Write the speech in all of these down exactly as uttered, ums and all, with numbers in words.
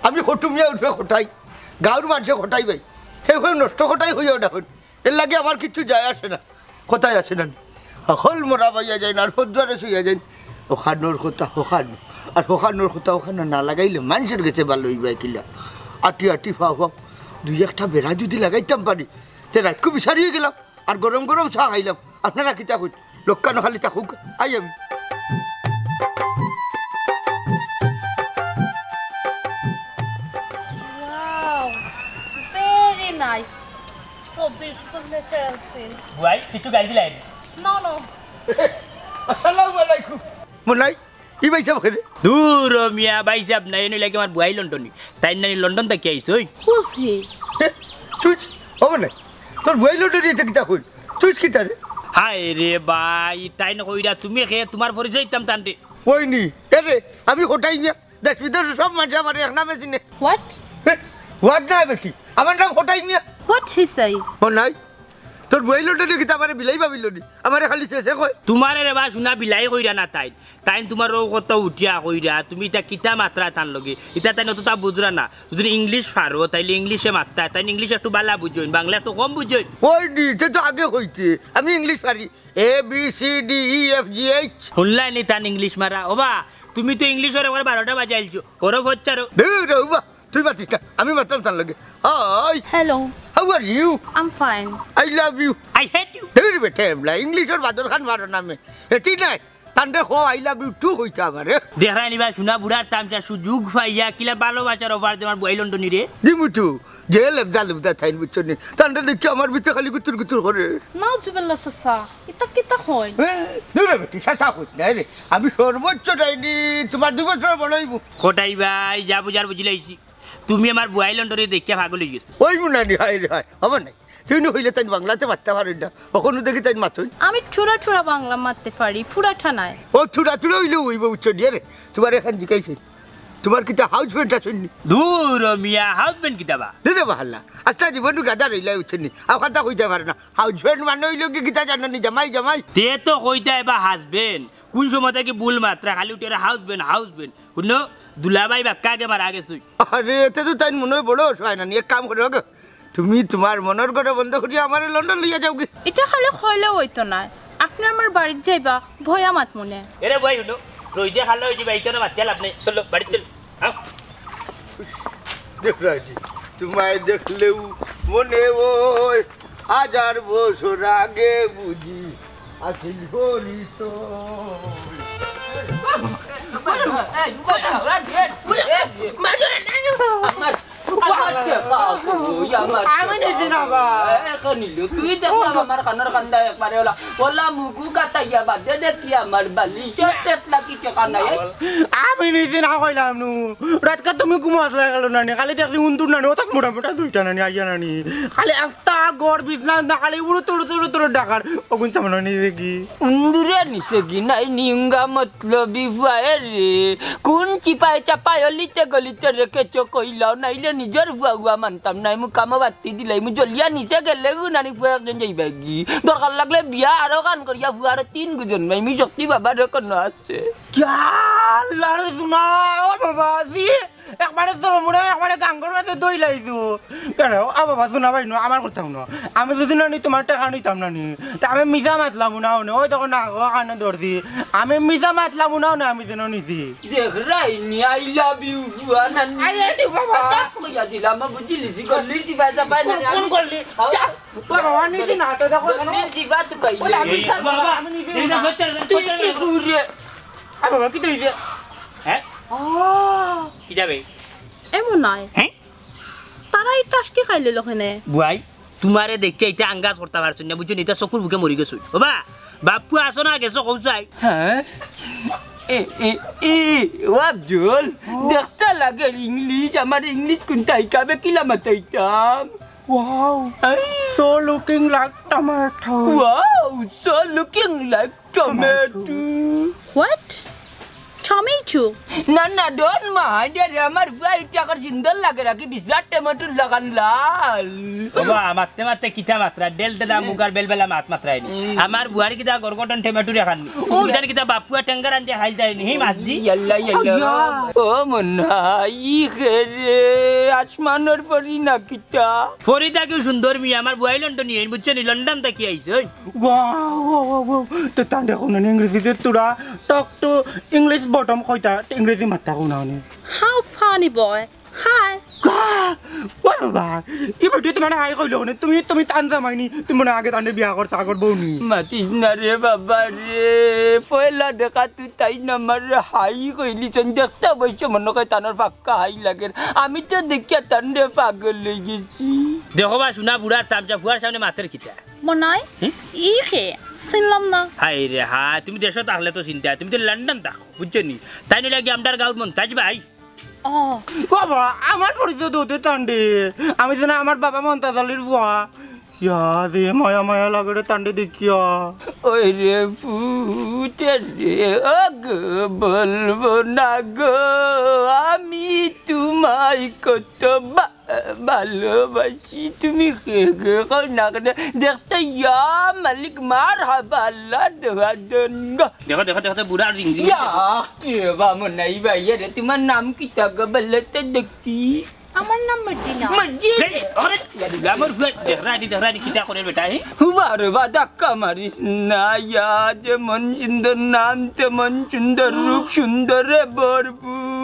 আমি খটু মিয়া উঠবে খটাই, গাঁওর মানষে খটাই ভাই, কেউ কেউ নষ্ট খটাই অইয়া অইন। এরলাগি আমার কিচ্ছু যায় আসে না, খটাই আসে না। হকল মরা পাইয়া যাইন আর হদ্দুয়ারে শুইয়া যাইন। অখানর কথা হখানো, আর হখানর কথা অখানো না লাগাইলে মানষর গেছে ভালা অইবায় কিলা? আটি আটি ফাও ফাও দুই একটা বেড়া যুদি লাগাইতাম পারি, তে রাইতকু বিচারি অইগেলাম। আর গরম গরম চা খাইলাম। আপনারা কিতা কইন? লক্ষ্য না খালি থাকুক, আই আমি। Wow, very nice. So beautiful natural scene. বুয়াই, কিছু গাইল দিলাই? No, no. আসসালামু আলাইকুম। মনাই, ই ভাইসাব কেরে? দূর ও মিয়া, ভাইসাব না, এন অইলা গি আমার বুয়াই লন্ডনী। তাইন নানি লন্ডন থাকি আইছইন। Who's he? চুইচ, ও মনাই, তোর বুয়াই লন্ডনী ইতা কিতা কইল? চুইচ কিতা রে? হায় রে ভাই, তাইন কইরা তুমি কে, তুমার পরিচয় দিতাম তানরে। ওই নি, এরে, আমি খটাই মিয়া, দেশ বিদেশর সব মানষে আমারে এক নামে চিনে। What? হে, what নায় বেটি? আমার নাম খটাই মিয়া। What he say? ও নাই, তোর বুয়াই লন্ডনী কিতা আমারে বিলাই ভাবিল নি? আমারে খালি চেচে কয়। তুমারে রে বা শুনা বিলাই কইরা না তাইন। তাইন তুমার অউ কথা উঠিয়া কইরা, তুমি ইতা কিতা মাতরায় তান লগে? ইতা তাইন অততা বুঝরা না। যুদি ইংলিশ পারো, তাইলে ইংলিশে মাততা। তাইন ইংলিশ একটু ভালা বুঝইন, বাংলা একটু কম বুঝইন। ওই নি, তে তো আগে কইতে। আমি ইংলিশ পারি। A, B, C, D, E, F, G, H। হুনলায় নি তান ইংলিশ মারা? ওবা, তুমি তো ইংলিশর একবারে বারোটা বাজাইলছো। ওরও ফচ্চারো। দূর ওবা, তুই মাতিস না। আমি মাততাম তার লগে। Hi, Hello, how are you? I'm fine. I love you. I hate you. দূর বেটা, এবলা ইংলিশর বাদর খান মারো না মে। এটি নাই। তানরে কও, I love you too কইতা আমারে। দেখরায় নি বা শুনা বুড়ার তামশা, সুযোগ পাইয়া কিলা ভালোবাসার offer দে আমার বুয়াই লন্ডনীরে। দিমু তো, যে লেবদা লেবদা তাইন বুঝছো নি। তানরে দেখি আমার ভিতরে খালি গুতুর গুতুর করে। নাউজুবিল্লাহ চাচা, ইতা কিতা কইন? এ, দূর বেটি, চাচা কইস না রে। আমি সর্বোচ্চ ডাইনি, তুমার দুই বছর বড় অইবো। খটাই ভাই, যা বুঝার বুঝিলাইছি। তুমি আমার বুয়াই লন্ডনীরে দেখিয়া পাগল অইগেছো। ওই মুনানি, হায় রে হায়, হবা নাই। তুই নু কইলে তাইন বাংলাতে মাততা পারইন না। অখনও দেখি তাইন মাতইন। আমি থুড়া থুড়া বাংলা মাততে পারি, ফুরাটা নায়। ও থুড়া থুড়া অইলেও অইবো, বুঝছো নি রে? তুমারে একখান জিকাইছি। তুমার কিতা husband আছইন নি? দূর ও মিয়া, husband কিতা বা? দে রে বাহাল্লা। আস্তা জীবন গাধা রইলা, বুঝছো নি? অউ কথা কইতা পারে না। Husband মানে অইলো গি কিতা জানো নি? জামাই, জামাই। তে তো কইতায় বা husband। কুন সময় থাকি ভুল মাতরায়, খালি উঠিয়া husband, husband। হুনো, দুলাভাই বাক্কা আগে মারা গেছইন। আরে, এতে তো তাইন মনো অয় বড় অসহায় নানি। এক কাম করো গো, তুমি তুমার মনর ঘর বন্ধ করিয়া আমারে লন্ডন লইয়া যাওগি। ইটা খালি কইলে অইতো নায়, আপনে আমার বাড়িত যাইবা, বইয়া মাতমু নে। এরে বুয়াই হুনো, রইদে কালা অইযিবা, ইতা না মাতিয়া লাভ নাই। চলো, বাড়িত চলো। আও। দেখরায়নি, তুমায় দেখলেউ মনে অয় হাজার বছর আগে বুঝি আছিল পরিচয়। আমি নিছি না বা। তুই দেখ না আমার কানর কান্দা একবারে ওলা, ওলা মুগু কাটাইয়া বাদে দেখি আমার বালিশর টেপ লাগি টেকা নাই। আমি নিছি না কইলাম নু। রাইতকা তুমি ঘুমাত লাগলো নানি, খালি দেখছি উন্দুর নানি, অতাত মোটা মোটা দুইটা নানি, আইয়া নানি। খালি আস্তা ঘর বিছনা না, খালি উড়ু তুড়ু তুড়ু তুড়ু ডাকার। অগুন তেমন নিছে কি? উন্দুরে নিছে কি নাই নিঙ্গা মতলবি ফুয়ায় রে। কোন চিপায় চাপায় অলিতে গলিতে রেখেছো কইলাও, নাইলে নিজর ফুয়া ফুয়া মানতাম নায়। মু কামো বাত্তি দিলাই, মু জ্বলিয়া নিছে গেলে গু নানি ফুয়া একজন যাইবা গি। দরকার লাগলে বিয়া আরো খান করিয়া ফুয়া আরো তিন গুজন নাই, মি শক্তি বাবার রেকন আছে। কিয়া আল্লাহর দুনা, ও বাবা, জি। একবারে তোর মুড়ে একবারে গাঙ্গর মাঝে দই লাইছু। কেন? আ বাবা, শুনা ভাই, নু, আমার কথা হুনো। আমি যদি না নি, তুমার টেকা নিতাম না নি। তা আমি মিছা মাতলাম না, হুনে। ওই দেখো না, ও কানে ধরছি। আমি মিছা মাতলাম না, হুনে, আমি যেন নিছি। দেখরায়নি, I love you, ফুয়া নানি। আরে, এটি বাবা। কথা কইয়া দিলাম, আমি বুঝিলিছি, গল্লির জিবা যাবাই না। কোন, কোন গল্লি? আও। যা, বাবা, নিছি না, তো দেখো, গল্লির জিবা তো কইলে। ওই, আমি এই, বাবা, বাবা, আমি নিছি এই না। তুই কি ঘুরে? আ বাবা, কিতা অইছে? হ্যাঁ? আ। কিতা বে? এমন নায়। হ্যাঁ? তারা এই টাসকি খাইলে লখেনে। বুয়াই, তুমারে দেখিয়া ইতা আঙ্গাজ করতা পারছইন না, বুঝছো নি? ইতা চকুর ভুকে মরি গেছইন। বাবা, বাপু আছো না গেছো, কও চাই। হ্যাঁ? এ, এ, এ, ও আফজল, দেখতে লাগে ইংলিশ, আমার ইংলিশ কুনটা হিকাবে কিলা মাতাইতাম? Wow, so looking like tomato. Wow, so looking like tomato. What? Tomato. না, না, don't mind, আরে আমার ভাই, ইটা আবার সুন্দর লাগে নাকি? বিরাট টমেটোর লাখান লাল। বাবা, মাততে মাততে কিতা মাতরা, ডেল ডেলা মুগার বেলবেলা মাত মাতরায়নি। আমার বুয়ারে কিতা গরগটন টমেটোর লাখান নি। ও। কিতা কিতা বাপুয়া টেঙ্গার আনতে হাইল দেয়নি, হি মাছ দি। ইয়াল্লা, ইয়াল্লা। আল্লাহ। ও মনা, ই কে রে, আসমানর পরি না কিতা? পরি থাকিও সুন্দর মিয়া, আমার বুয়াই লন্ডনিয়ান, বুঝছো নি? লন্ডন থাকি আইছে, ওই। Wow, wow, wow, wow. তো তান দেখো না, ইংরেজিতে তোরা talk to English bottom কইতা, ইংরেজি মাততা কও না নি। How funny boy. Hi. গা! ওরে বাবা, ই বেটি তোমার হাই কইলো নে, তুমি, তুমি তান জামাই নি, তুমি মনে আগে তানরে বিয়া করতা, আগর বউ নি। মাতিস না রে বাবা রে, পয়লা দেখা তুই তাইন আমারে হাই কইলিছইন, দেখতে অবশ্য মনে কয় তানর পাক্কা হাই লাগের। আমি তো দেখিয়া তানরে পাগল অই গেছি। দেখো বা, সোনা বুড়ার তামচা ফুয়ার সামনে মাতের কিতা? মনাই? হুম? ই কে? চিনলাম না। হায় রে হায়, তুমি দেশো থাকলে তো চিনতায়, তুমি তো লন্ডন থাকো, বুঝছো নি? তাইন অইলা গি আমরার গাঁওর মন্তাজ ভাই। ও। বাবা, আমার পরিচয় দিতে তানরে। আমি যেন আমার বাবা মন্তাজ আলীর ফুয়া। ইয়া, যে মায়া মায়া লাগে রে তানরে দেখিয়া। ওই রে পুতে রে, ও গো, বলবো না গো, আমি তোমায় কত বা- ভালোবাসি। তুমি কে কে কও না কেনে? দেখতে ইয়া মালিক মারহাবা আল্লাহ দেওয়া দেন গো। দেখো, দেখো, দেখো, তো বুড়া রিং রিং। ইয়া, রে বামন নাই ভাই, আরে তোমার নাম কিতা গো? বলো তো দেখি। আমার নাম মর্জিনা। মর্জিনা? এই, আরে, আমার ফুয়া, দেখরা নি, দেখরা নি, কিতা করে বেটা, হে? হুয়া রে বা, ধাক্কা মারিস না, ইয়া, যেমন সুন্দর নাম, তেমন সুন্দর রূপ, সুন্দরে ভরপুর।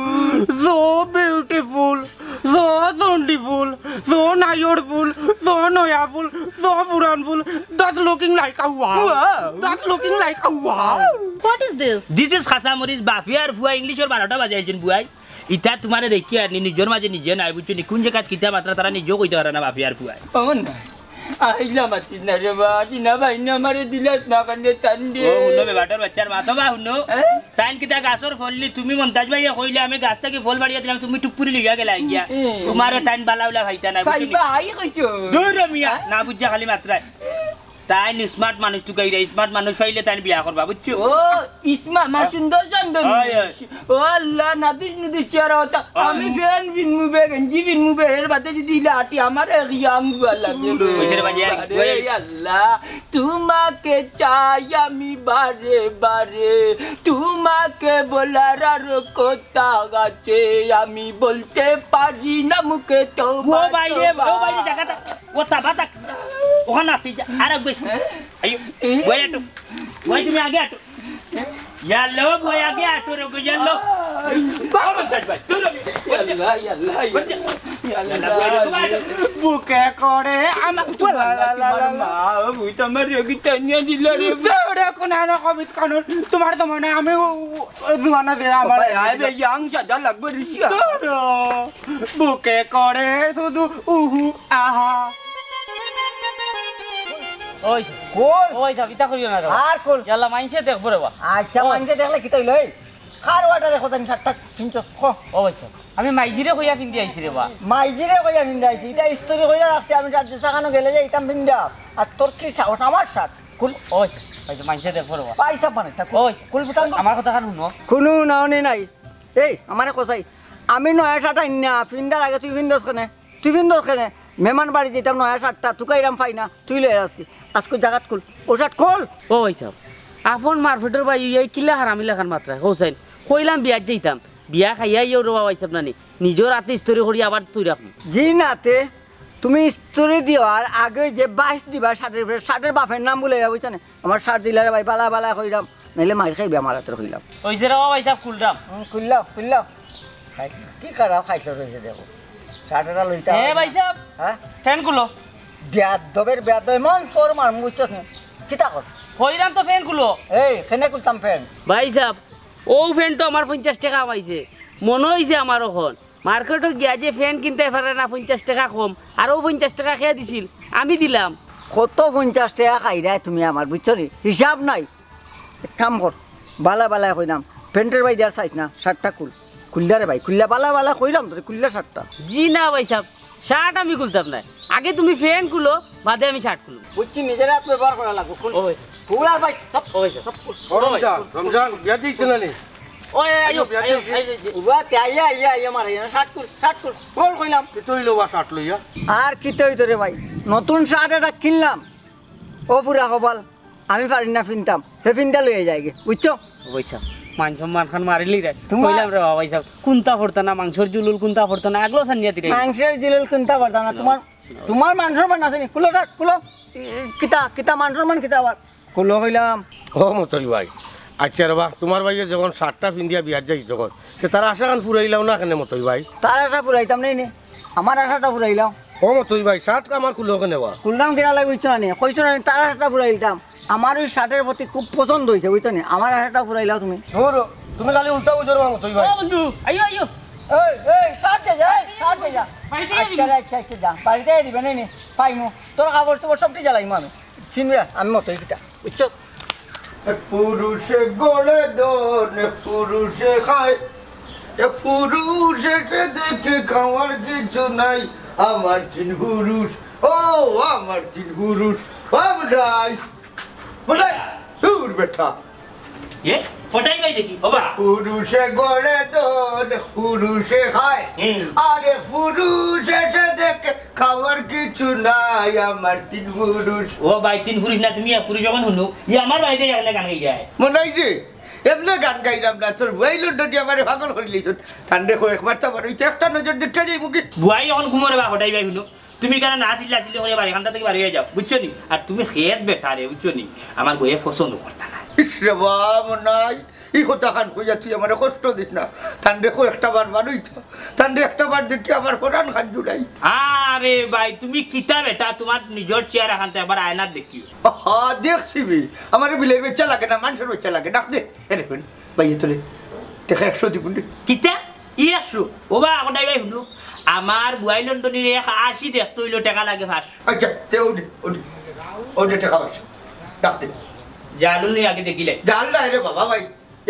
So beautiful, so চণ্ডীফুল, so নায়রফুল, so নয়াফুল, so পুরানফুল, that's looking like a wow। Wow। That's looking like a wow। What is this? This is কাঁচামরিচ, বাফিয়ার ফুয়া, ইংলিশর বারোটা বাজাইছইন বুয়াই। ইতা তোমারে দেখিয়া নি, নিজর মাঝে নিজে নাই, বুঝছো নি? কোন জাগাত কিতা মাতরা তারা নিজেও কইতা পারে না, বাফিয়ার ফুয়ায়। অমন না। আইলা মাতিস না রে বা, টিনা ভাই না আমারে দিলাস না কান্দে তান দে। ও, হুনো, বেবাটর বাচ্চার মা তো বা, হুনো। হ্যাঁ? তাইন কিতা গাছর ফল নি, তুমি মন্তাজ ভাইয়ে কইলে আমি গাছ থাকি ফল পাড়িয়া দিলাম, তুমি টুপুরি লইয়া গেলায় গিয়া। হুম। তোমারে তাইন বালা উলা পাইতা না, বুঝছো নি? পাইবা, আই কইছো। দূর রে মিয়া, হ্যাঁ? না বুঝা খালি মাতরায়। তাইন smart মানুষ তুকাইরা, smart মানুষ পাইলে তাইন বিয়া করবা, বুঝছো? ও, ইসমা, মা সুন্দর সুন্দর। হয়, হয়। ও আল্লাহ, নাদুস নুদুস চেহারা অতা। হয়। আমি প্যান্ট পিনমু বে, গেঞ্জি পিনমু বে, এর বাদে যদি ইলা আটি, আমার এক ইয়াম গুয়া লাগে বে। কইছে রে বাজি, আর আরে আল্লাহ, তোমাকে চাই আমি বারে বারে, তোমাকে বলার আরো কথা আছে, আমি বলতে পারি না মুখে তো ও ভাই রে, ও ভাই রে, জাগাটা ও তাবা তাক। ওখানে আটকে যা, আর এক বেশ। হ্যাঁ? আইও, এ? বই আটো। বই তুমি আগে আটো। ইয়াল্লো, বই আগে আটো রে, ইয়াল্লো। বাবা, যাই ভাই, দূর হ। ইয়াল্লা, ইয়াল্লা, বই যা। ইয়াল্লা। ইয়াল্লা, বই আটো, বই আটো। বুকে করে আমার, ও লা, লা, লা, লা, লা। মা, ও বুই তো আমার রোগী টানিয়া দিল রে। দৌড়ে কোন আনো কবিত কানুন, তোমার তো মনে হয় আমি ও, ও, ও জুয়ানা দে আমার। ভাই, আয় বে, ইয়াং সাদা লাগবে রে। দৌড়ো, বুকে করে শুধু উহু। আহা। ওই যে, কল? ওই যে, ইতা করিও না রে বা। আর কল? ইয়াল্লা, মাইনষে দেখবো রে বা। আচ্ছা, ও। মাইনষে দেখলে কিতা অইলো? এই, কার ওয়াটা দেখো, তাই শার্টটা কিনছো? ক। ও আচ্ছা, আমি মাইজিরে কইয়া পিন্দি আইছি রে বা। মাইজিরে কইয়া পিন্দি আইছি, ইটা ইস্ত্রি কইয়া রাখছি, আমি শার্ট দিশা কানো গেলে যে ইতাম পিন্দা। আর তোর কি সাহস, আমার শার্ট? খুল। ও আচ্ছা, ওই যে মাইনষে দেখবো রে বা। পয়সা পানে, তা খুল। ওই, খুল বুতাম তো। আমার কথা কান হুনো। হুনো, না, হুনি নাই। এই, আমারে কসাই, আমি নয়া শার্ট আইন না, পিন্দার আগে তুই পিন্দস কেনে? তুই পিন্দস কেনে? মেহমান বাড়ি দিতাম নয়া শার্টটা, তুকাইরাম পাই না, তুই লই আজকে। আজকে জাগাত খুল, ও শার্ট খুল। ও ভাই সাহেব, আপন মারফেটর ভাই, এই কিলা হারামি লাখান মাতরা, হোসেন। কইলাম বিয়াত যাইতাম, বিয়া খাইয়া ইয়েও রে বা ভাই সাহেব নানি, নিজর আতে ইস্ত্রি করি আবার তুই রাখবি। জি নাতে, তুমি ইস্ত্রি দেওয়ার আগে যে বাইশ দিবা শার্টের উপরে, শার্টের বাপের নাম ভুলে যাবো, বুঝছো না? আমার শার্ট দিলারে ভাই, বালা বালা কইরাম, নাইলে মাইর খাইবে আমার আতে কইলাম। ওই যে রে বা ভাই সাহেব, খুলরাম। হুম, খুললাও, খুললাও। খাইছ, কি খারাপ খাইছ রইছে দেখো। শার্টটা লইতা এ ভাই সাহেব, হ্যাঁ? প্যান্ট খুলো। বেয়াদবের বেয়াদব, এমন তোর মার মুছছস না। কিতা কর? কইরাম তো প্যান্ট খুলো। এই, কেনে খুলতাম প্যান্ট? ভাই সাহেব, ও প্যান্ট তো আমার পঞ্চাশ টেকা পাইছে। মনো অইছে আমার অখন। মার্কেটো গিয়া যে প্যান্ট কিনতায় পারে না পঞ্চাশ টেকা কম, আর ও পঞ্চাশ টেকা কে দিছিল? আমি দিলাম। কত পঞ্চাশ টেকা খাইরায় তুমি আমার, বুঝছো নি? হিসাব নাই। এক কাম কর, বালা বালা কইরাম, প্যান্টের বাই দিয়ার চাইস না, শার্টটা খুল। খুললা রে ভাই, খুললা, বালা বালা কইরাম তোরে, খুললা শার্টটা। জি না ভাই সাহেব, শার্ট আমি খুলতাম না। আগে তুমি প্যান্ট খুলো, বাদে আমি শার্ট খুলমু। বুঝছি, নিজের হাত ব্যবহার করা লাগবো। খুল। ও ভাই সাহেব। খুল আর ভাই, সব, ও ভাই সাহেব। সব খুল। ও রমজান, রমজান, বিয়া দিতে না নি? ওই, ওই, আইও, আইও, আইও, আইও, আইও। উবা, তে আইয়া, আইয়া, আইয়া, মারে, না, শার্ট খুল, শার্ট খুল, খোল কইলাম। কিতা অইলো বা শার্ট লইয়া? আর কিতা অইতো রে ভাই, নতুন শার্ট একটা কিনলাম, ও পুরা কপাল, আমি পারি না ফিনতাম, হে ফিনতা লইয়া যায়গি, বুঝছো? অউ ভাইসাব, মান সম্মান খান মারিলি রে। তোমার কইলাম রে বাবা ভাইসাব, কুন্তা পড়তো না, মাংসর জুলুল কুন্তা পড়তো না, আগলো সানিয়া দিরে। মাংসর জুলুল কুন্তা পড়তো না, তোমার, তোমার মান সম্মান আছে নি? খুলো শার্ট, খুলো। ই, কিতা, কিতা মান সম্মান কিতা আবার? খুলো কইলাম। ও মতই ভাই, আচ্ছা রে বা, তোমার ভাইয়ে যখন শার্টটা ফিন্দিয়া বিয়াত যাইতো যখন, তে তার আশা খান ফুরাইলাও না কেনে মতই ভাই? তার আশা ফুরাইতাম নায় নি, আমার আশাটা ফুরাইলাও। ও মতই ভাই, শার্ট আমার খুলো কেনে বা? খুললাম কিনা লাগে বুঝছো না নি, কইছো না নি, তার আশাটা ফুরাইতাম। আমার ওই শার্টের প্রতি খুব পছন্দ অইছে, বুঝছো নি? আমার আশাটা ফুরাইলাও তুমি। ধুর, তুমি খালি উল্টা বুঝো রে বা মতই ভাই। ও বন্ধু, আইও, আইও। এই, এই, শার্ট দে যা, এই, শার্ট দে যা। বাড়িত আইয়া দিবি। আচ্ছা, আচ্ছা, আচ্ছা, যা। বাড়িত আইয়া দিবে, নে, নে, পাইমু। তোর কাপড় চোপড় সব ঠিক জ্বালাইমু আমি। চিনবে, আমি মতই কিতা, বুঝছো? এক পুরুষে গড়ে ধন, এক পুরুষে খায়। এক পুরুষ এসে দেখে খাওয়ার কিছু নাই। আমার তিন পুরুষ, ও আমার তিন পুরুষ, আমরাই। বলে, দূর বেটা। এ, ওটাই ভাই দেখি, বাবা। পুরুষে গড়ে ধন, পুরুষে খায়। হুম। আরে পুরুষ এসে দেখে খাওয়ার কিছু নাই, আমার তিন পুরুষ। ও ভাই, তিন পুরুষ না, তুমি এক পুরুষ যখন হুনো, ই আমার বাড়িত এমনে গান গাই যায়। মনে হয় রে, এমনে গান গাইলাম না, তোর বুয়াই লন্ডনি আমারে পাগল করিলিছইন। তানরে কয় একবার তো আমার ওই একটা নজর দেখিয়া যাইমু কি। বুয়াই অখন ঘুমোরে বা, হটাই ভাই হুনো। তুমি কেনে না চিল্লা চিল্লি করিয়া বাড়ি কান্দা থাকি বাড়ি অইয়া যাও, বুঝছো নি? আর তুমি খেত বেটারে, বুঝছো নি? আমার বইয়ে পছন্দ করতা না। ইস রে বা, মনাই, ই কথা খান কইয়া তুই আমারে কষ্ট দিস না। তানরে কয় একটা বার বারইতো, তানরে একটা বার দেখি আমার পরান খান জুড়াই। আরে ভাই, তুমি কিতা বেটা, তোমার নিজর চেহারা খান তো একবার আয়নাত দেখিও। আহা, দেখছি বে, আমারে বিলের বাচ্চা লাগে না, মানষর বাচ্চা লাগে। ডাক দে, এরে কইন। ভাই, এ তোরে টেকা একশো দিবুন রে। কিতা? ই একশো? ও বা, আগটাই ভাই হুনো। আমার বুয়াই লন্ডনির এক আশি দেখতে অইলো টেকা লাগে পাঁচশো। আচ্ছা, তে ওডে, ওডে, ওডে টেকা পাঁচশো। ডাক দে। জালুন নি আগে দেখিলে। জাল না রে বাবা ভাই,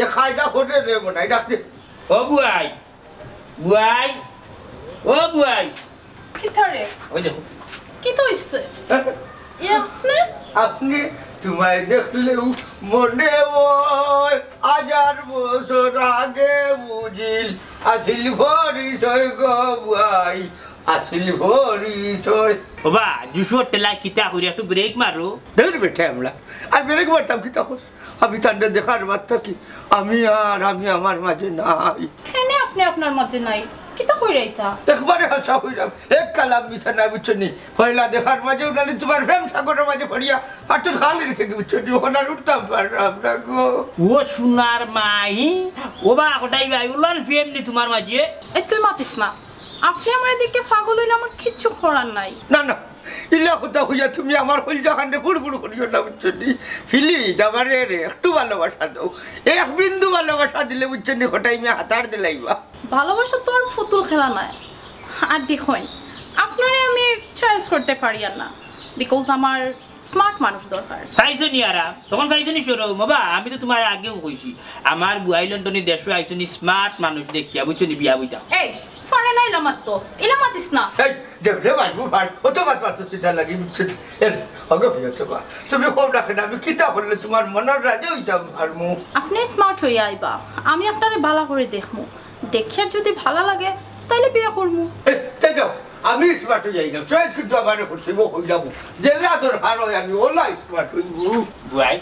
এ কায়দা করে রে মনাই, ডাক দে। ও বুয়াই, বুয়াই, ও বুয়াই। কিতা রে? ওই দেখো। কিতা অইছে? এ আপনে? আপনে, তোমায় দেখলেও মনে হয় হাজার বছর আগে বুঝিল আসিল পরিচয় গো ভাই, আসিল পরিচয়। ও বা, জুসর ঠেলায় কিতা করি, একটু ব্রেক মারো। ধুর বেটা আমলা, আর ব্রেক মারতাম কিতা কর? আমি তানরে দেখার বাদ থাকি আমি আর আমি আমার মাঝে নাই। কেনে আপনে আপনার মাঝে নাই? কিতা কইরা ইতা? একবারে হাছা কইরাম, এক কালাম মিছা না, বুঝছো নি? পয়লা দেখার মাঝে উনারে তোমার প্রেম সাগরের মাঝে পড়িয়া আটুর খাল গেছে কি, বুঝছো নি? অখন আর উঠতাম পারলাম না গো। ও সোনার মাই, ও বা কটাই ভাই, উলান প্রেম নি তোমার মাঝে? এই তুই মাতিস না, আপনে আমারে দেখিয়া পাগল অইলে আমার কিচ্ছু করার নাই। না, না, ইলা কথা কইয়া তুমি আমার কলিজা খানরে ফুড় ফুড় করিও না, বুঝছো নি? প্লিজ, আমারে রে, একটু ভালোবাসা দাও। এক বিন্দু ভালোবাসা দিলে, বুঝছো নি, কটাই মিয়া হাতার দিলাইবা। ভালোবাসা তো আর পুতুল খেলা নায়। আর দেখইন, আপনারে আমি চয়েস করতে পারিয়ার না, because আমার স্মার্ট মানুষ দরকার। পাইছো নি আরাম? তখন পাইছো নি শরম? বাবা, আমি তো তোমারে আগেও কইছি, আমার বুয়াই লন্ডনি দেশো আইছো নি স্মার্ট মানুষ দেখিয়া, বুঝছো নি, বিয়া বইতা। এই, ফরেন আইলা মাত্র, ইলা মাতিস না। এই, যে রে ভাই, বু ভাই, ও তো মাত মাত তুই যা লাগি, বুঝছো নি? এর, ওগো, প্রিয় তো বা, তুমি কও না কেনে, আমি কিতা করলে তোমার মনর রাজা অইতাম পারমু? আপনে স্মার্ট অইয়া আইবা, আমি আপনারে ভালা করি দেখমু। দেখিয়া যদি ভালা লাগে, তাইলে বিয়া করমু। এ, তাই যাও, আমি স্মার্ট অইয়া আইলাম। চয়েস কিন্তু আমারে করতে, ও কইলাম, যেলা দরকার অয় আমি ওলা স্মার্ট অইমু। বুয়াই,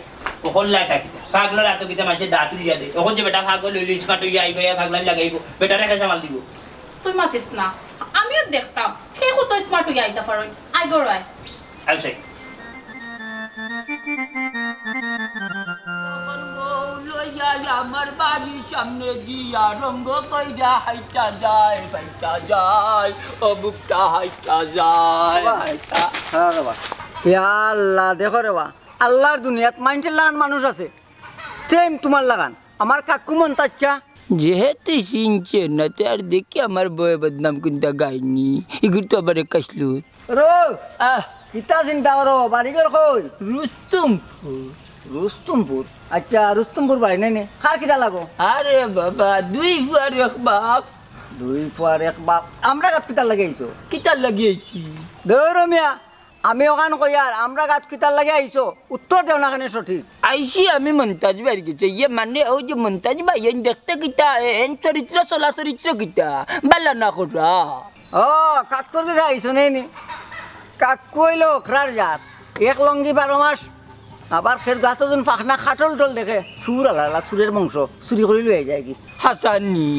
ও কল্লাটা কিতা? পাগলর আতো কিতা মানষে দাঁত উলিয়া দে। অখন যে বেটা পাগল অইলো, স্মার্ট অইয়া আইবো, ইয়া পাগলামি লাগাইবো, বেটারে কে সামাল দিবো? তুই মাতিস না, আমিও দেখতাম, কে কত স্মার্ট অইয়া আইতা পারইন। আয় গো রয়। আয় সাই। লইয়া আমার বাড়ির সামনে দিয়া রঙ্গ কইরা হাইটা যায়, হাইটা যায়, ও বুকটা হাইটা যায়, বাবা। হাইটা। হ্যাঁ রে বা। ইয়া আল্লাহ, দেখো রে বা, আল্লাহর দুনিয়াত মাইনষের লাখান মানুষ আছে, সেম তোমার লাখান। আমার কাকু মন তাচ্ছা। যেহেতু চিনছে না, তে আর দেখি আমার বয়ে বদনাম কুন্তা গাইনি। ইগুর তো আবার একাশলো। রো, আহ। কিতা চিন্তা করো? বাড়িঘর কই? রুস্তুমপুর। রুস্তুমপুর? আচ্ছা, রুস্তুমপুর বাড়ি নাই নে? কার কিতা লাগো? আরে বাবা, দুই ফুয়ার এক বাপ। দুই ফুয়ার এক বাপ। আমরার গাত কিতা লাগি আইছো? কিতা লাগি আইছি? ধরো মিয়া, আমি অখান কইয়ার, আমরার গাত কিতার লাগি আইছো? উত্তর দেও না কেনে সঠিক। আইছি আমি মন্তাজ ভাইর গেছে। ইয়ে মানে, অউ যে মন্তাজ ভাই, এইন দেখতে কিতা, এ-, এইন চরিত্র, চলা চরিত্র কিতা? বালা না করা। ও, কাক্কুর গেছে আইছো নি? কাক্কু অইলো অখরার জাত। এক লঙ্গি বারো মাস, আবার খের গাছো যেন ফাখনা খাটল টল দেখে, চুর আলালা, চুরের বংশ, চুরি করি লইয়া যায়গি। হাছানি।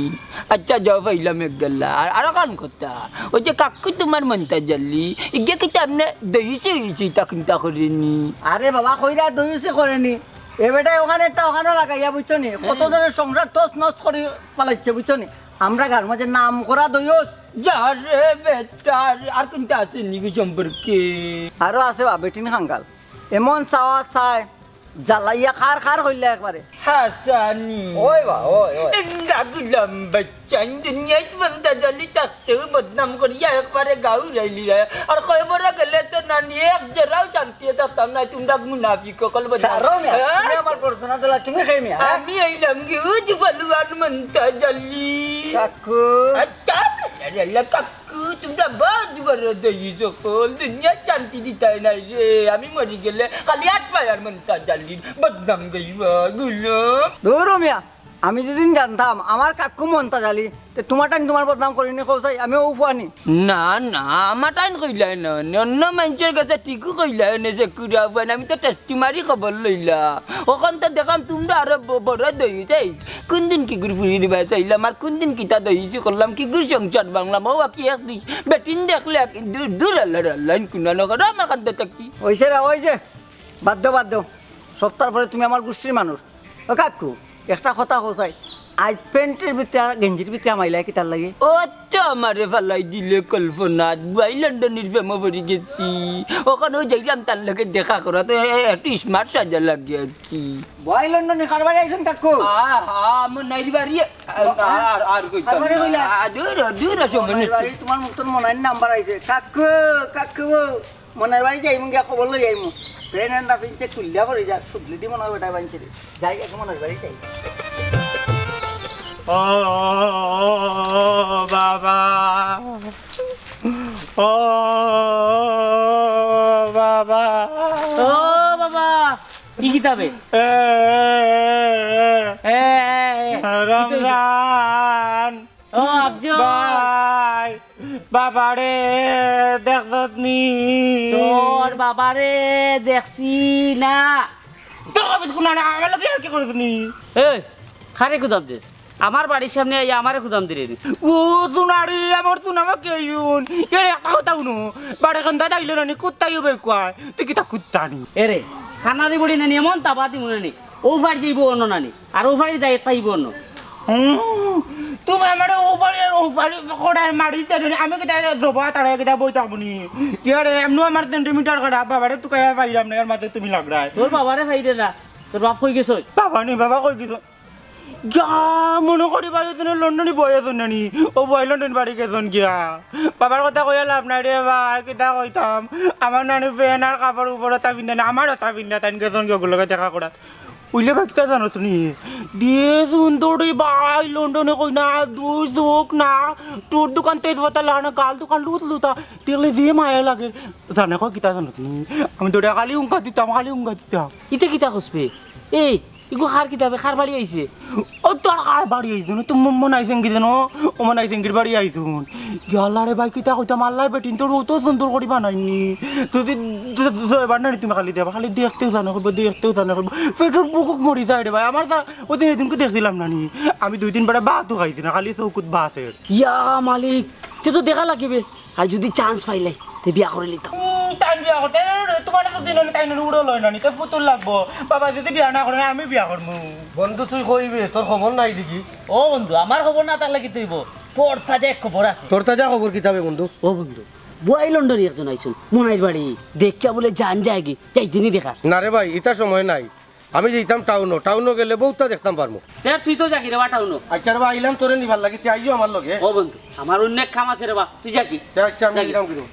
আচ্ছা, যাও পাইলাম এক গাল্লা। আর, আর অখান কথা, অউ যে কাক্কু তুমার মন্তাজ আলী, ইগে কিতা আমনে দইছি হইছি তা চিন্তা করেনি? আরে বাবা, কইরা দইছি করেনি। এ বেটায় অখান একটা অখানো লাগাইয়া, বুঝছো নি? কত জনের সংসার তছ নছ করি ফালাইছে, বুঝছো নি? আমরার গাঁওর মাঝে নাম করা দইছ। যা রে বেটা, আর, আর কুনটা আছে নি গো সম্পর্কে? আরো আছে বা, বেটিন খাঙ্গাল। এমন চাওয়া চায়, জ্বালাইয়া খার খার কইলা একবারে। হাছানি। ওই বা, ওই, ওই। ইন্দা গুলাম বাচ্চা, ইন্দা নিয়াত বান্দা জালি থাকতেও বদনাম করিয়া একবারে গাঁও উড়াইলি রে। আর কয়বরা গেলে তো নানি এক জেরাও শান্তি থাকতাম না, তুমরা মুনাফিক অকল বদনাম। ছাড়ো মিয়া, হ্যাঁ? তুমি আমার করছো না, তাহলে তুমি খাই মিয়া, হ্যাঁ? আমি আইলাম কি উজ ফালুয়ান মন্তাজ আলী। কাক্কু। আচ্ছা, আরে আল্লাহ, কাক্কু। কু, তুমরা বাদ দিবার দই সকল, দুনিয়ার শান্তি দিতায় নাই রে। আমি মরি গেলে খালি আট পায়ার মন্তাজ আলীর বদনাম গাইবা, গুলাম। দূর ও মিয়া, আমি যদি জানতাম আমার কাক্কু মন্তাজ আলী, তে তুমার টাইন তুমার বদনাম করিনি কও চাই, আমি অউ ফুয়ানি। না, না, আমার টাইন কইলায় না, অন্য মানষর গেছে ঠিকউ কইলায় না, সে কুড়া ফুয়ানি, আমি তো টেস্টি মারি খবর লইলা। অখন তো দেখলাম তুমরা আরো ব-, বড় দই যাই। কুনদিন কিগুর ফুরি দিবা চাইলাম, আর কুনদিন কিতা দইছি করলাম, কিগুর সংসার ভাঙলাম, অউ আর কি এক দুই বেটিন দেখলে এক দূর, দূর আল্লাহ, আল্লাহ, কুনা নগর আমার কান্দ থাকি। অইছে রে, অইছে। বাদ দেও, বাদ দেও। সপ্তাহ পরে তুমি আমার গুষ্টির মানুষ। ও কাক্কু, একটা কথা কও চাই। আইজ প্যান্টর ভিতরে আর গেঞ্জির ভিতরে হামাইলায় কিতার লাগি? ও তো আমারে ফালাই দিলে কল্পনাত, বুয়াই লন্ডনির প্রেমো পড়ি গেছি। অখানো যাইলাম তার লগে দেখা করা, তো এ-, এ-, একটু smart সাজা লাগে আর কি। বুয়াই লন্ডনি কার বাড়ি আইছইন কাক্কু? আ, আ, মনাইর বাড়ি, আ, আ, আর, আর কইতাম কার বাড়ি না। কইলা? আ, দূর, দূর, সময় মনাইর নেই। বাড়ি, তুমার মুখ তো মনাইর নাম্বার আইছে। কাক্কু, কাক্কু, মনাইর বাড়ি যাইমু গিয়া খবর লই আইমু। প্যান্ট না পিনছে কুল্লা পড়ি যার, সুদলিটি মনাইর বেটায় বানছে রে। যাই, এখন মনাইর বাড়ি যাই। ও বাবা, ও বাবা। ও বাবা, কি কিতাবে? এ, এ, এ, এ, এ, এ, কি তো হইছে? রমজান। ও আফজল। ভাই, বাবারে দেখছত নি? তোর বাবারে দেখছি না। তোর কবিত কোন না, আমার লগে আর কি করছ নি? এই, কারে খুদাম দেস? আমার বাড়ির সামনে আইয়া আমারে খুদাম দিরে নি। ও তুনারি, আমার তুনামা কেউন। এর একটা কথা হুনো, বাড়ি কান্দাত আইলো না নি, কুত্তাই হবে কয়। তুই কিতা কুত্তা নি? এরে, খানারি বুড়ি নানি এমন তাবা দিমু নানি। ও বাড়ি যাইব অন্য নানি। আর ও বাড়ি যাই তাইব অন্য। হুম, তুমি আমারে ও বাড়ি, ও বাড়ি কড়ায় মারি চাইলে আমি কিতা জবা তারা কিতা বই থাকবো নি? কি আরে, এমনও আমার সেন্টিমিটার খারাপ, বাবারে তুকাইয়া পাইলাম না, এর মাঝে তুমি লাগরায়। তোর বাবারে পাইরে না, তোর বাপ কই গেছে? বাবা নি, বাবা কই গেছে? যা মনে করি বাড়ি তুমি লন্ডনি বই আছো নানি, ও বই লন্ডন বাড়ি গেছন গিয়া। বাবার কথা কইয়া লাভ নাই রে বা, আর কিতা কইতাম? আমার নানি ফ্যান আর কাপড় উপরে তা পিন্ধে না, আমারও তা পিন্ধে, তাইন গেছন গিয়া ওগুলোকে দেখা করা। উইলে ভাই কিতা জানো তুমি? দিয়ে সুন্দরী ভাই লন্ডনে কই না, দুই চোখ না, তোর দোকান তেজপাতা লাগানো, গাল দোকান লুত লুতা, দেখলে যে মায়া লাগে। জানে কয় কিতা জানো তুমি? আমি তোরে খালি উঙ্কা দিতাম, খালি উঙ্কা দিতাম। ইতে কিতা কসবে? এই, ইগু কার কিতাবে, কার বাড়ি আইছে? ও তোর কার বাড়ি আইছে না? তুমি মনাই সেঙ্গি দেন, ও মনাই সেঙ্গির বাড়ি আইছুন। ইয়াল্লা রে ভাই, কিতা কইতাম, আল্লাহ বেটিন তোর অত সুন্দর করি বানাইনি। যদি, যদি, যদি এবার না তুমি খালি দেবা, খালি দেখতেও জানো করবো, দেখতেও জানো করবো। পেটর বুকুক মরি যায় রে ভাই, আমার যা, ওই দিন এদিনকে দেখছিলাম না নি। আমি দুই দিন বেড়া ভাতও খাইছি না, খালি চৌকুত ভাতের। ইয়া মালিক, তে তো দেখা লাগিবে। আর যদি চান্স পাইলাই, তে বিয়া করে লিতাম। উম, তাই বিয়া করতে, এ, এ, তোমার তো দিন হলে তাই নিয়ে উড়ো লয় না নি, তো পুতুল লাগবো। বাবা যদি বিয়া না করে, আমি বিয়া করবো। বন্ধু, তুই কইবে, তোর খবর নাই দেখি। ও বন্ধু, আমার খবর না থাকলে কি তুইব? তোর তাজা এক খবর আছে। তোর তাজা খবর কিতাবে বন্ধু? ও বন্ধু, বুয়াই লন্ডনি একজন আইছুন, মনাইর বাড়ি। দেখিয়া বলে জান যায়গি, যাই দিনই দেখা। না রে ভাই, ইতা সময় নাই। আমি যাইতাম টাউনো, টাউনো গেলে বউতা দেখতাম পারমু। তে তুই তো যাগি রে বা টাউনো। আচ্ছা রে বা, আইলাম তোরে নিবার লাগি, তে আইও আমার লগে। ও বন্ধু, আমার অন্য এক কাম আছে রে বা, তুই যাগি। তে আচ্ছা, আমি যাগি। গেলাম কিরো।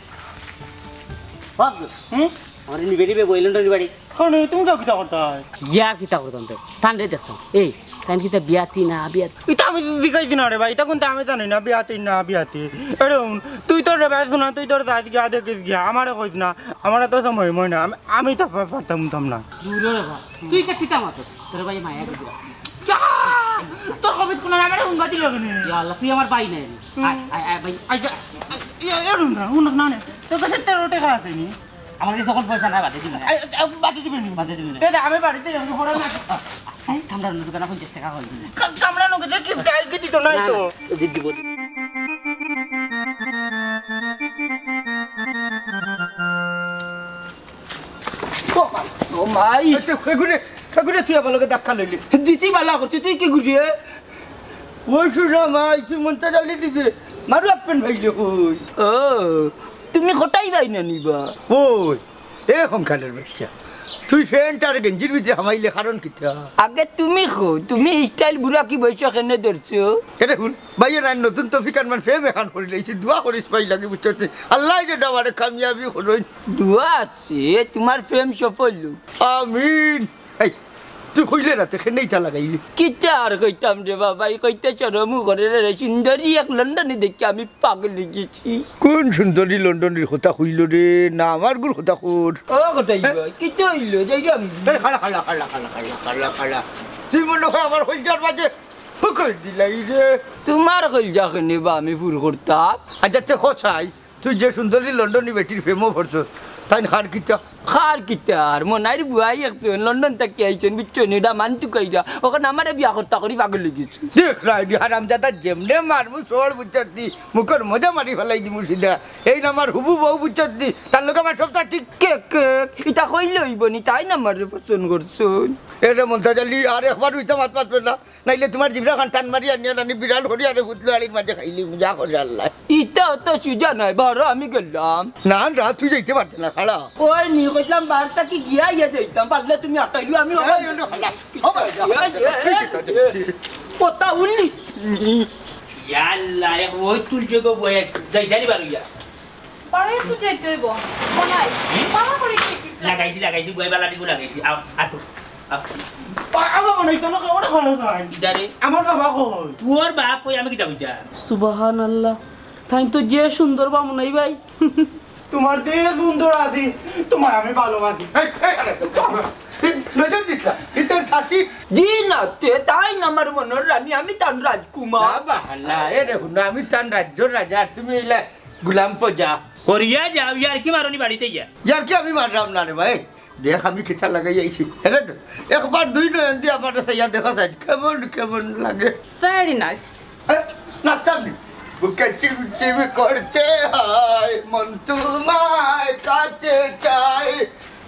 ভাবছো? হুম? আমার নিবে নিবে বইলেন রে বাড়ি। কারণ তুমি কিতা কিতা করতায়? ইয়ার কিতা করতাম তো? তানরে দেখতাম। এই, তান কিতা বিয়াতি না বিয়াতি? ইতা আমি জিগাইছি না রে ভাই, ইতা কুনতা আমি জানি না, বিয়াতি না বিয়াতি। এরে হুন, তুই তোর রে ভাই শোনা, তুই তোর যাইস গিয়া দেখিস গিয়া, আমারে কইস না, আমারে তো সময় হয় না, আমি, আমি তো পা-, পারতাম উঠতাম না। দূর রে ভাই, তুই ইতা কিতা মাতস? তোর ভাই মায়া গেছে। ইয়া! তোর কবিত কোন আমারে হুঙ্গা দিল কেনে? ইয়া আল্লাহ, তুই আমার ভাই নাই। আয়, আয়, আয়, ভাই। আই যা, আই, ইয়া, এরে হুন না, হুন না, না, না। তোর কাছে তেরো টাকা আছে নি? আমার কাছে যখন পয়সা নাই, বাদে দিবি না। আই, আই, বাদে দিবি নি? বাদে দিবি না। তে দে, আমি বাড়িতে যাবো, ঘরে না। এই, কামড়ানোর দোকানে পঞ্চাশ টাকা হইল। কা-, কামড়ানো গেছে, কি ফ্রাই কি দিত নাই না, তো? না, দি-, দিব। ও মাই, ও মাই। এই তো, এগুরে, এগুরে তুই আমার লগে ধাক্কা লইলি। দিছি বালা করছি, তুই কি ঘুরিয়ে? ওই শুনো মাই, তুই মনটা জ্বালিয়ে দিবে। মারু আপেন ভাইলে কই? ও, তুমি কটাই ভাই না নিবা? ওই, এ কঙ্কালের বাচ্চা, তুই প্যান্ট আর গেঞ্জির ভিতরে হামাইলে কারণ কিতা? আগে তুমি কও, তুমি স্টাইল বুড়া কি বৈশা কেনে ধরছো? এরে হুন, ভাইয়ে নাই নতুন তফিক আনমান ফেম এখান করি লইছি, দোয়া করিস ভাই লাগে বুঝছস নি? আল্লাহ যে ডাবারে কামিয়াবি করইন। দোয়া আছে, তোমার প্রেম সফল হোক। আমিন। এই, তুই কইলে না, তে কেনে ইতা লাগাইলি? কিতা আর কইতাম রে বাবা, ই কইতে শরমও করে রে, সুন্দরী এক লন্ডনী দেখে আমি পাগল হয়ে গেছি। কোন সুন্দরী লন্ডনীর কথা কইল রে? না আমার গুর কথা কর। ও কটাই ভাই, কিতা হইল? যাইরাম। এই খাড়া, খাড়া, খাড়া। তুই মনে হয় আমার কইলজার মাঝে ফুকর দিলাই রে। তোমার কইলজা কেনে বা আমি ফুর করতাম? আচ্ছা, তে কছাই, তুই যে সুন্দরী লন্ডনী বেটির প্রেমও পড়ছস, তাইন খার কিতা? খার কিতা আর মনাইর বুয়াই একজন লন্ডন থাকি আইছেন, বুঝছো নি? ওটা মানতু কইরা, ওখানে আমারে বিয়া করতা করি পাগল হয়ে গেছে। দেখ রাইডি হারামজাদা, যেমনে মারমু সর বুঝছস নি, মুখর মজা মারি ফেলাই দিমু সিধা। এই না আমার হুবু বউ বুঝছস নি, তার লগে আমার সবটা ঠিক। কে, কে, ইতা কইলে হইব নি, তাই না আমারে পছন্দ করছইন। এরে মন্তাজ আলী, আর একবার উইতা মাত মাতবে না। নাইলে তোমার জিভরা খান টান মারি আনিয়া নানি বিড়াল করি আরে ফুতলো আড়ির মাঝে খাইলি মজা করে আল্লাহ। ইতা তো সুজা নাই, বারো আমি গেলাম। না, না, তুই যাইতে পারতে না, খাড়া। ওই নি কইলাম বারটা কি গিয়া ইয়া যাইতাম, পারলে তুমি আটাইলি আমি এই, ওখান ওই, ওই, খাড়া। ও ভাই, যা, এই, যা, এই, ঠিক আছে, এই, ঠিক আছে। কথা উল্লি। ইয়াল্লা, এক ওই তুলছে গো বয়ে, যাই, যাই, বারো ইয়া। বারো একটু যাইতে হইব। মনাই, বাবা করে কি ঠিক লাগে? লাগাইছি, লাগাইছি, গুয়াই বালা দিগু লাগাইছি। আও, আটো, আও। বাবা মনাই, তোমাকে ওটা ভালো যায়। ইদারে? আমার বাবা কই? তোর বাপ কই, আমি কিতা বুঝা? সুবহানাল্লাহ। তাই তো যে সুন্দর বা মনাই ভাই। তোমার দেহ সুন্দর আছি, তোমার আমি ভালোবাসি। এই, এই, আরে, নজর দিস না, এ তোর চাচি। জি না, তে তাই না আমার মনের রানী, আমি তান রাজকুমার। না, বাহানা, এ দেখো না, আমি তান রাজ্যর রাজা, আর তুমি এলা গুলাম প্রজা। করিয়া যাও, ইয়ার কি মারনি বাড়িতে গিয়া? ইয়ার কি আমি মারলাম না রে ভাই। দেখ আমি কিতা লাগাই আইছি। এরে একবার দুই নয়ন দিয়ে আমার কাছে ইয়া দেখা যায়, কেমন কেমন লাগে। Very nice. এ, নাচতাম নি। বুকে চিম চিম করছে হায়, মন তোমায় কাছে চায়।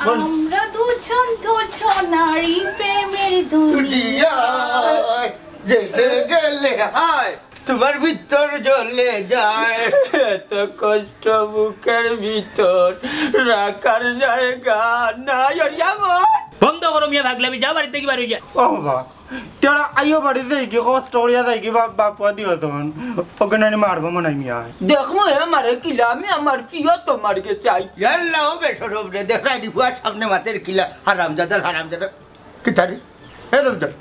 মন আমরা দুজন দুজনারই প্রেমের দুনিয়া। দুনিয়ায় জেনে গেলে হায়। তোমার ভিতর জ্বলে যায়। এত কষ্ট বুকের ভিতর রাখার জায়গা নাই। ওরে আমার। বন্ধ করো মিয়া পাগলামি, যাও বাড়ি থাকি বার অই যা। ও বাবা, তোরা আইও বাড়ি যাই কি কষ্ট করিয়া যাই কি বাপ, বাপ পুয়া দিও তখন। ওকে নানি মারবো মনে হয় মিয়া। দেখমু হে মারে কিলা, আমি আমার প্রিয় তোমার গেছে আই। ইয়াল্লা ও বেশরম রে, দেখ রাইডি ফুয়ার সামনে মাতের কিলা, হারামজাদার হারামজাদা। কিতা রে? এ রমজান,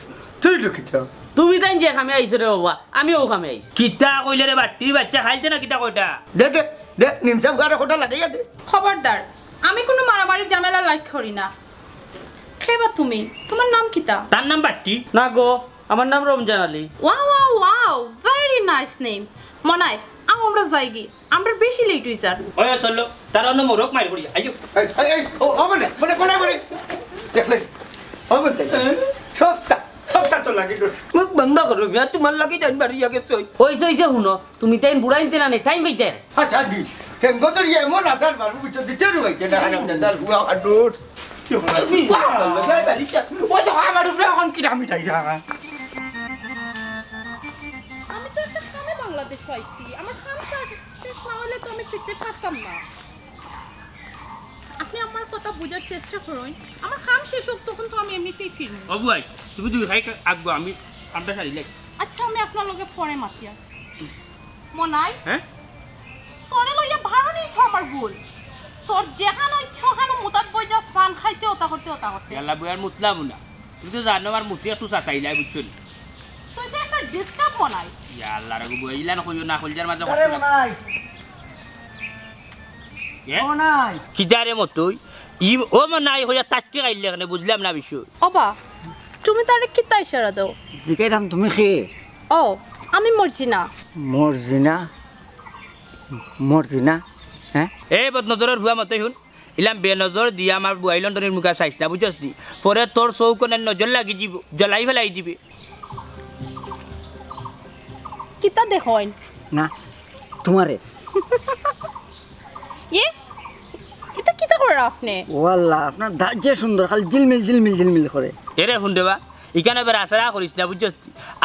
তুই লো কিতা? তুমি তাইন যে কামে আইছো রে বাবা, আমিও কামে আইছি। কিতা কইলে রে বাট্টির বাচ্চা, খাইলতে না কিতা কয়টা? দে, দে, দে, নিমসা ফুয়ারে কটা লাগাইয়া দে। খবরদার, আমি কোনো মারামারি ঝামেলা লাইক করি না। খেবা তুমি, তোমার নাম কিতা? তার নাম বাট্টি। না গো, আমার নাম রমজান Ali. Wow, wow, wow, very nice name. মনাই, আও আমরা যাইগি। আমরা বেশি লেট হই যার। ওই, ওই, চললো। তারা অন্য মোরক মাইর করি। আইও। এই, এই, এই, ও, ও, বলে, বলে, বলে, বলে। দেখলে? ও, বলতে। সবটা, সবটা তো লাগে দোষ। মুখ বন্ধ করো, মিয়া, তোমার লাগি জান বাড়ি আগে চই। ওই যে, ওই যে, হুনো, তুমি তাইন বুড়াইন তেনা নে, টাইম পাইতে। আচ্ছা, দি। কেন গো তোর এমন আচার মারু, বুঝছো, দিতে রুয়াইছে না, হারাম দাদার হুয়া হাডুর। ওই তো আমার উপরে এখন কি দামি চাই না? আমি তো একটা কামে বাংলাদেশ আইছি, আমার কাম শেষ, শেষ না হলে তো আমি ফিরতে পারতাম না। আপনি আমার কথা বোঝার চেষ্টা করুন, আমার কাম শেষ হোক, তখন তো আমি এমনিতেই ফিরবো। ও বুয়াই, তুমি দুই খাই আগবো, আমি আমরা সারি লাই। আচ্ছা, আমি আপনার লগে পরে মাতিয়া। মনাই? হ্যাঁ? তোরে লইয়া ভাড়া নেই তো আমার ভুল। তোর যেখানো ইচ্ছা ওখানো মুতাত বই যাস, ফান খাইতে, ওটা করতে, ওটা করতে। ইয়াল্লা, বই আর মুতলাম না। তুমি তো জানো আমার মুতি একটু সাতাইলাই, বুঝছো নি? তুই তো একটা ডিস্টার্ব মনাই। ইয়াল্লা রে গো, বই ইলান কইও না, কইলজার মাঝে আরে কষ্ট লাগে। মনাই। এ? মনাই। কিতা রে মতই? ই, ও মনাই কইয়া তাসকি খাইলে কেনে, বুঝলাম না বিষয়। ওবা, তুমি তারে কিতা ইশারা দাও? জিগাইরাম, তুমি কে? ও, আমি মর্জিনা। মর্জিনা? মর্জিনা? হ্যাঁ? এ বদনজরর ফুয়া, মতই হুন। ইলান বেনজর দিয়া আমার বুয়াই লন্ডনির মুখা চাইস না, বুঝছস নি? পরে তোর চউখো নজর লাগি যিবো, জ্বলাই ফালাই দিবে। কিতা দেখইন? না, তুমারে। ইয়ে, ইতা কিতা করের আপনে? ওয়াল্লা, আপনার দাঁত যে সুন্দর, খালি ঝিলমিল, ঝিলমিল, ঝিলমিল করে। এরে হুন রে বা, ইখান বেড়াছেড়া করিস না, বুঝছস?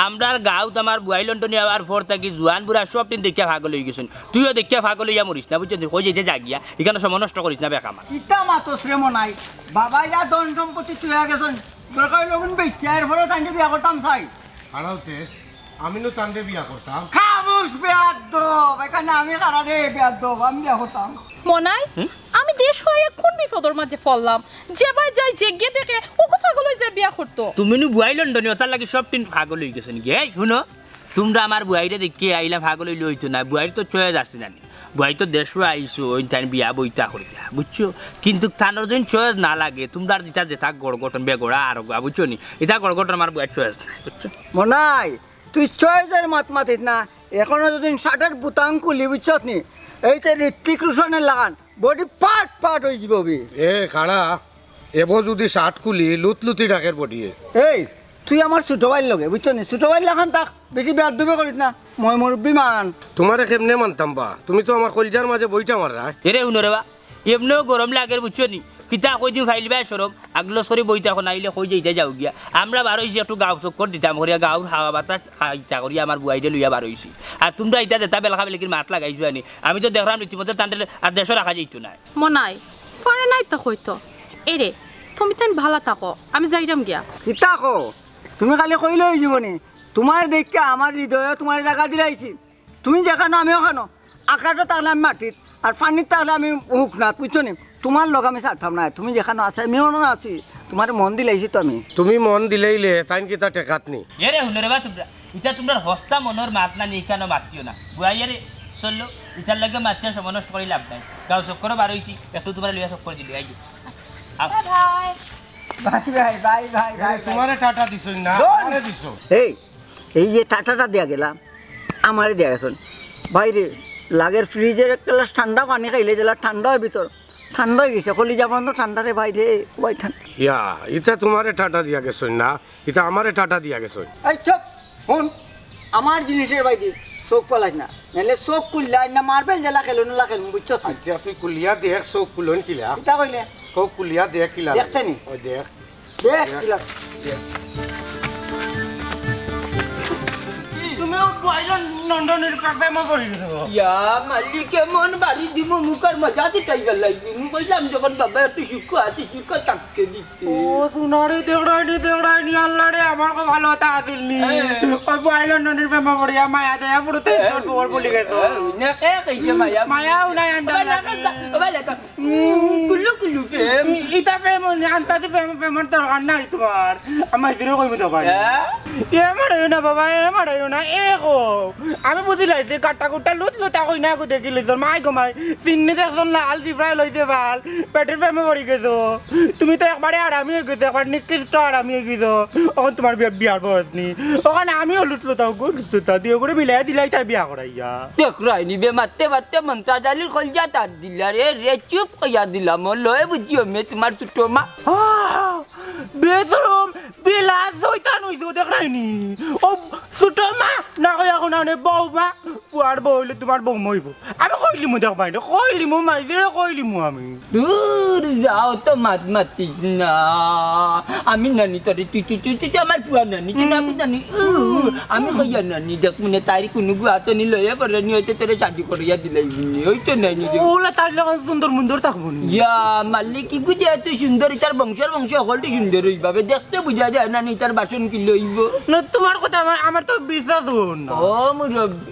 আমরার গাঁওত আমার বুয়াই লন্ডনি আওয়ার পর থাকি জুয়ান বুড়া সব টিন দেখিয়া পাগল অইগেছইন। তুইও দেখিয়া পাগল অইয়া মরিস না, বুঝছস? কই যাইতে যা গিয়া, ইখান সময় নষ্ট করিস না বেকার। কিতা মাতস রে মনাই? বাবা ইয়া ধন সম্পত্তি থইয়া গেছইন, দরকার অইলে অগুন বেচিয়া এরপরে তাইনরে বিয়া করতাম চাই। হারাউতে, আমি নু তানরে বিয়া করতাম। খামুশ বেয়াদ্দব, ইখান আমি খাড়া রে বেয়াদ্দব, আমি বিয়া করতাম। মনাই, হুম? আমি দেশো আইয়া কুন বিপদর মাঝে পড়লাম? যেবায় যাই যেগিয়ে দেখে, ওগু পাগল অইযায় বিয়া করতো। তুমি নু বুয়াই লন্ডনি, অতার লাগি সব টিন পাগল অইগেছইন গি। এই, হুনো, তুমরা আমার বুয়াইরে দেখিয়া আইলা পাগল অইলে অইতো না, বুয়াইর তো চয়েস আছে জানি। বুয়াই তো দেশো আইছইন, তাইন বিয়া বইতা করিয়া, বুঝছো? কিন্তু তানর যুদি চয়েস না লাগে, তুমরার ইতা যেতা গড় গঠন বেগড়া আর গা, বুঝছো নি? ইতা গড় গঠন আমার বুয়াইর চয়েস নাই, বুঝছো? মনাই, তুই চয়েসর মাত মাতিস না, এখনো যুদি শার্টর বুতাম খুলি, বুঝছস নি? এই যে ঋত্বিক রোশনর লাখান, বডি পার্ট পার্ট অইযিবো বে। এ, খাড়া, এবো যুদি শার্ট খুলি, লুতলুতি ডাকের বডিয়ে। এই, তুই আমার ছোট ভাইর লগে, বুঝছস নি? ছোট ভাইর লাখান থাক, বেশি বেয়াদ্দবি করিস না, ময় মুরব্বি মান। তুমারে কেমনে মানতাম বা? তুমি তো আমার কইলজার মাঝে বইটা মাররা। এরে হুনো রে বা, এমনেও গরম লাগের, বুঝছো নি? কিতা কই দিও ফাইল বায় সরম, আগলস করি বইতা কো নাইলে কই যাইতা যাও গিয়া। আমরা বার অইছি একটু গাঁও চক্কর দিতাম করিয়া, গাঁওর হাওয়া বাতাস খাইতা করিয়া আমার বুয়াইরে লইয়া বার অইছি। আর তুমরা ইতা যেতা বেলকা বেলকির মাত লাগাইছো আনি, আমি তো দেখরাম রীতিমতো তানরে আর দেশো রাখা যাইতো নায়। মনাই, পারে নাই তো কইতো। এরে, তুমি তাইন ভালা থাকো, আমি যাইরাম গিয়া। কিতা কও? তুমি খালি কইলে অইযিবো নি? তুমার দেখিয়া আমার হৃদয়ে তুমার জাগা দিলাইছি। তুমি যেখানো আমি ওখানো, আকাশো থাকলে আমি মাটিত, আর পানিত থাকলে আমি হুকনাত, বুঝছো নি? তুমার লগ আমি ছাড়তাম না, তুমি যেখানো আছো আমি ওখানো আছি, তুমারে মন দিলাইছি তো আমি। তুমি মন দিলাইলে তাইন কিতা টেকাত নি? এরে হুনো রে বা তুমরা, ইতা তুমরার হস্তা মনর মাত না নি, ইখানো মাতিও না। বুয়াইয়ারে চললো, ইতার লগে মাতিয়া সময় নষ্ট করি লাভ নাই। গাঁও চক্করো বার অইছি, একটু তুমরারে লইয়া চক্কর দিলি, আইও। আও। Bye bye. Bye bye, bye bye, এ, বাই বাই। তুমারে টাটা দিছইন না, দৌড়। আমারে দিছইন। এই, এই যে টাটাটা দিয়া গেলাম, আমারে দিয়া গেছইন। ভাইরে, লাগের ফ্রিজর এক গ্লাস ঠান্ডা পানি খাইলে যেলা ঠান্ডা অয় ভিতর, ঠান্ডা অইগেছে, কলিজা পর্যন্ত ঠান্ডা রে ভাইরে, ভাই ঠান্ডা। ইয়া, ইতা তুমারে টাটা দিয়া গেছইন না, ইতা আমারে টাটা দিয়া গেছইন। এই চুপ, হুন, আমার জিনিসর ভাইরে চউখ ফালাইস না, নাইলে চউখ খুললে না মার্বেল যেলা খেলইন অলা খেলমু, বুঝছস নি? আচ্ছা, তুই খুলিয়া দেখ, চউখ খুলইন কিলা। কিতা কইলে? চউখ খুলিয়া দেখ কিলা। দেখতে নি? ওই দেখ। দেখ, দেখ। কিলা। দেখ। তুমি ওই বুয়াই লন্ডনির প্রে-, প্রেমো পড়ি গেছো। ইয়া মালিক, এমন বাড়ি দিমু, মুখর মজা দিতাই গেলাই। দিমু কইলাম যখন বাবা একটু সুখ আছে, সুখ থাকতে দিতে। ও, সোনারে দেখরায়নি, দেখরায়নি, আল্লাহ রে, আমার কপালো অতা আছিল নি। হ্যাঁ। ওই বুয়াই লন্ডনির প্রেমো পড়িয়া মায়া দয়া পুরো তেজ হ্যাঁ। তোর বউর বলি গেছো। হ্যাঁ, না, কে কইছে মায়া? মায়াও নাই, আন্ডা ওবা, লাগে। না, ওবা, না, উম, কুলু কুলু প্রেম। ই-, ইতা প্রেম অইলে, আন্তাজি প্রেম, প্রেমর দরকার নাই তুমার। আমি ইজরে কইমু তো ভাই। হ্যাঁ? এ মারাইও না বাবা, এ মারাইও না, এ কও। আমি বুঝিলাই যে গাট্টা গুট্টা লুত লুতা কইনা গো দেখিলে তোর মাই গো মাই। চিন্নি দেখছন লাল জিব্রাইল অইছে বাল। পেটের প্রেমে পড়ি গেছো। তুমি তো একবারে আরামি অই গেছো, একবার নিকৃষ্ট আরামি অই গেছো। অখন তুমার বিয়া-, বিয়ার বয়স নি। অখান আমিও লুত লুতা গো, লুত লুতা দিও করে মিলাই দিলাই তাই বিয়া করাইয়া। দেখরায়নি বে মারতে মারতে মন্তাজ আলীর কলজা তার দিলা রে, রে চুপ কইয়া দিলাম, ও লয়ে বুঝিও মে তুমার ছোট মা। আহ, বেশরম, বেলা শয়তান অইছো, দেখরায়নি। ও ছোট মা, না কইয়া কোনানে বউ মা, পুয়ার বউ অইলে তুমার বউ মইব। আমি কইলিমু দেখবায়নি, কইলিমু মাইজিরে কইলিমু আমি। দূর যাও তো মাত মাতিস না। আমি নানি তোরে তুই তুই তুই তুই আমার পুয়া নানি, তুই নানি নানি। উ, আমি কইয়া নানি, দেখ মনে তাইর কুনু গুয়াতনি লইয়া করে নি অইতে তোরে শাদি করিয়া দিলাই বুনি। অইতো নায় নি রে। ওলা তার লগে সুন্দর মুন্দর থাকবো নি। ইয়া, মালিক কি গুজে এত সুন্দর, ইতার বংশর বংশ হকলটি সুন্দর অইবা বে। দেখতে বুঝা যায় না নি, ইতার বাসন কি লইব? না, তুমার কথা আমার, আমার তো বিশ্বাস অর না। ও মুরব্বি,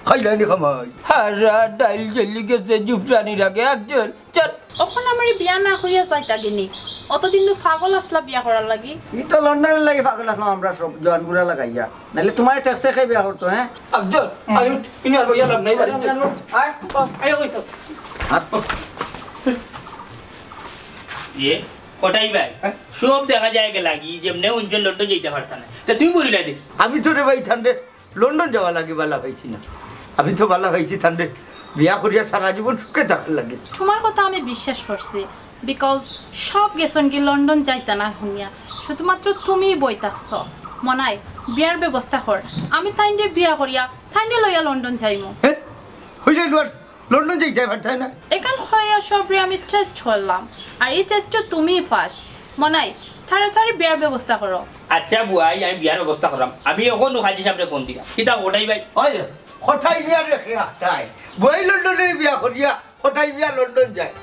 খাইলাইনি খামাই। হারা ডাইল গেলি গেছে জুফরানি রাগে আফজল। চল। অখন আমারে বিয়া না করিয়া যাইতা গিনি। অতদিন তো পাগল আছলা বিয়া করার লাগি। ই তো লন্ডনের লাগি পাগল আছলাম আমরা সব জোয়ান গুড়া লাগাইয়া। নাইলে তোমার ট্যাক্সে খাই বিয়া করতো, হ্যাঁ? আফজল, আয়ু, ইনি আর বইয়া লাভ নাই বাড়িতে। আয়। আয়ো, ওই তো। আর তো ইয়ে, কটাই ভাই, সব দেখা যায় গেলা কি, যেমনে উঞ্চল লন্ডন যাইতে পারতা না। তা তুমি বলিলা দে। আমি তো রে ভাই ঠান্ডে লন্ডন যাওয়া লাগি বালা পাইছি না। আমি তো বালা পাইছি ঠান্ডে বিয়া করিয়া সারা জীবন সুখে থাকার লাগি। তোমার কথা আমি বিশ্বাস করছি, বিকজ সব গেছন কি লন্ডন যাইতা না শুনিয়া, শুধুমাত্র তুমি বই থাকছ। মনাই, বিয়ার ব্যবস্থা কর, আমি তাইনরে বিয়া করিয়া তাইনরে লইয়া লন্ডন যাইমু। হ্যাঁ, হইলে লোয়ার লন্ডন যাইতে পারতাই না। এখান কইয়া সবরে আমি টেস্ট করলাম, আর এই টেস্টে তুমি পাস। মনাই, তাড়াতাড়ি বিয়ার ব্যবস্থা করো। আচ্ছা বুয়াই, আমি বিয়ার ব্যবস্থা করাম। আমি এখন কাজী সাহেবরে ফোন দিলাম। কিতা কটাই ভাই? ওই কটাই বিয়া রেখে আটাই বই লন্ডনের বিয়া করিয়া কটাই বিয়া লন্ডন যায়।